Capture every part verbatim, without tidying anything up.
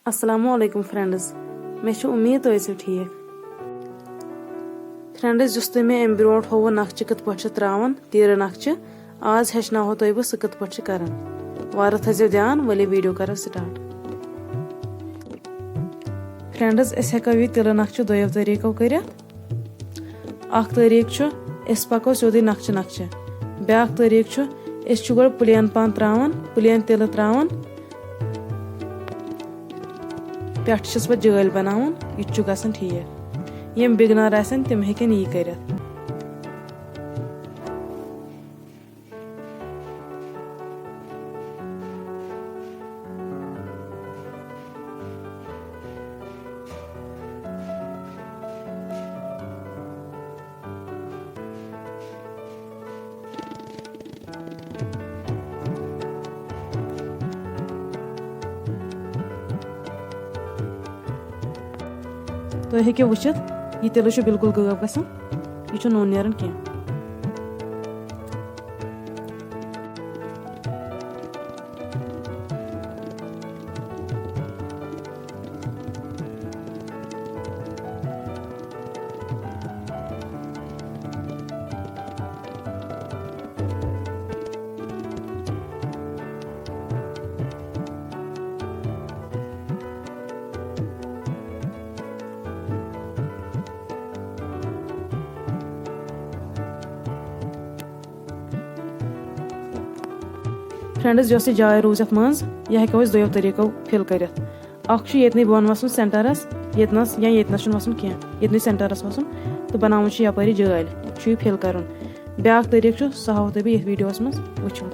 السلام علیکم friends، مےٚ چھِ اُمید تُہۍ ٲسِو ٹھیٖک۔ Friends، یُس تۄہہِ مےٚ اَمہِ برونٛٹھ ہووُ نقشہٕ کِتھ پٲٹھۍ چھِ ترٛاوان، تیٖرٕ نقشہٕ، آز ہیٚچھناوہو تۄہہِ بہٕ سُہ کِتھ پٲٹھۍ چھِ کران۔ وارٕ تھٲیزیو دھیان، ؤلِو video کرو start۔ Friends، أسۍ ہٮ۪کو یہِ تِلہٕ نقشہٕ دۄیو طٔریٖقو کٔرِتھ۔ اکھ طٔریٖقہٕ چھُ، أسۍ پکو سیوٚدُے نقشہٕ نقشہٕ۔ بیٛاکھ طٔریٖقہٕ چھُ، أسۍ چھِ گۄڈٕ plain پہن ترٛاوان، plain تِلہٕ ترٛاوان، پٮ۪ٹھٕ چھِس پتہٕ جٲلۍ بناوان، یہِ تہِ چھُ گژھان ٹھیٖک۔ یِم beginner آسن، تِم ہیٚکن یی کٔرِتھ۔ تُہۍ ہیٚکِو وٕچھِتھ، یہِ تِلہٕ چھُ بالکل غٲب گژھان، یہِ چھُ نوٚن نیران کینٛہہ۔ Friends، یۄس یہِ جاے روٗز یَتھ منٛز، یہِ ہٮ۪کو أسۍ دۄیو طٔریٖقو fill کٔرِتھ۔ اکھ چھُ ییٚتنٕے بۄن وَسُن centreس، ییٚتنَس یا ییٚتنَس چھُنہٕ وَسُن کینٛہہ، ییٚتنٕے centreس وَسُن تہٕ بَناوُن چھُ یَپٲرۍ یہِ جٲلۍ، چھُ یہِ fill کَرُن۔ بیٛاکھ طٔریٖقہٕ چھُ، سُہ ہاوو تۄہہِ بہٕ یَتھ videoس منٛز وٕچھُن۔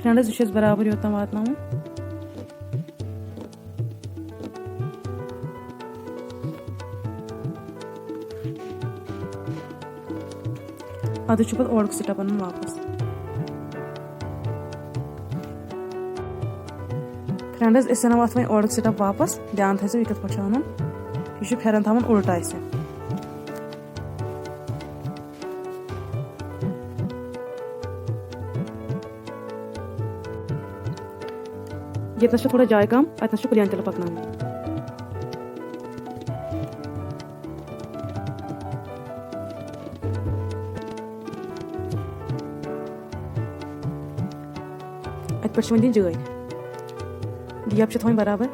Friends، یہِ چھُ اَسہِ برابر یوٚت تام واتناوُن۔ اَدٕ چھُ پَتہٕ اورُک step اَنُن واپَس۔ Friends، أسۍ اَنو اَتھ وۄنۍ اورُک step واپَس۔ دھیان تھٲیزیو، یہِ کِتھ پٲٹھۍ چھُ اَنُن۔ یہِ چھُ پھٮ۪رَن تھاوُن اُلٹہٕ اَسہِ۔ ییٚتنَس چھِ تھوڑا جاے کم، اَتنَس چھُ plain تِلہٕ پَکناوُن۔ اَتہِ پٮ۪ٹھ چھِ وۄنۍ دِنۍ جٲلۍ، gap چھِ تھاوٕنۍ برابر۔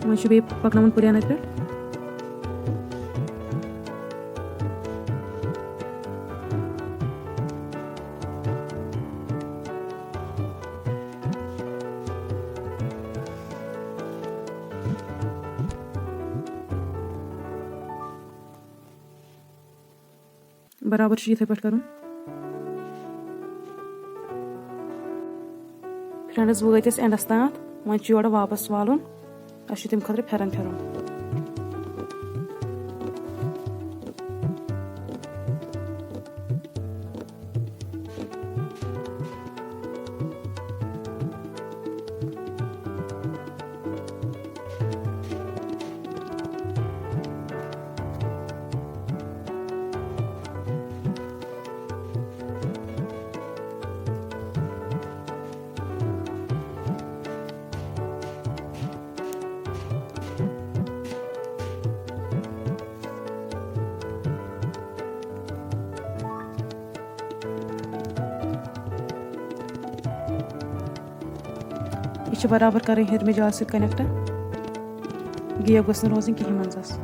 وۄنۍ چھُ بیٚیہِ پَکناوُن plain اَتہِ پٮ۪ٹھ۔ برابر چھُ یِتھَے پٲٹھۍ کَرُن۔ فرینڈز، وٲتۍ أسۍ اینڈَس تام، وۄنۍ چھُ یورٕ واپَس والُن، اَسہِ چھُ تَمہِ خٲطرٕ پھٮ۪رَن پھِرُن۔ یہِ چھِ برابر کَرٕنۍ ہیٚرمہِ جالہِ سۭتۍ کنیکٹ۔ گیپ گٔژھ نہٕ روزٕنۍ کِہیٖنۍ منٛزَس۔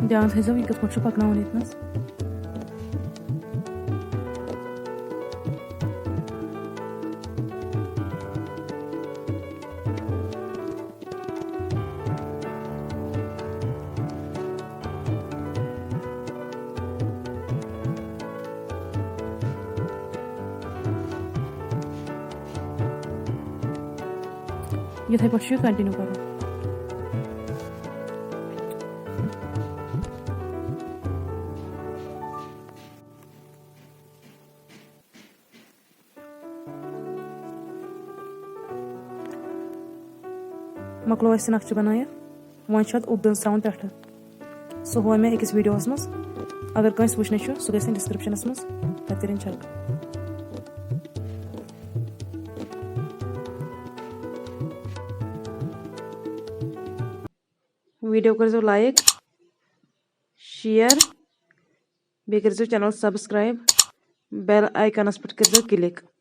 دھیان تھٲیزیو، یہِ کِتھ پٲٹھۍ چھُ پَکناوُن ییٚتہِ نَس۔ یِتھَے پٲٹھۍ چھُ یہِ کنٹِنیو کرُن۔ مۄکلو اَسہِ نقشہٕ بنٲیِتھ۔ وۄنۍ چھُ اَتھ اوٚبدُن ترٛاوُن پٮ۪ٹھٕ۔ سُہ ہوو مےٚ أکِس ویٖڈیووَس منٛز۔ اگر کٲنٛسہِ وٕچھنٕے چھُ، سُہ گژھِ descriptionس منٛز، تَتہِ کٔرِن check۔ ویٖڈیو کٔرۍزیو like، share، بیٚیہِ کٔرۍزیو channel subscribe، bell iconس پٮ۪ٹھ کٔرۍزیو click۔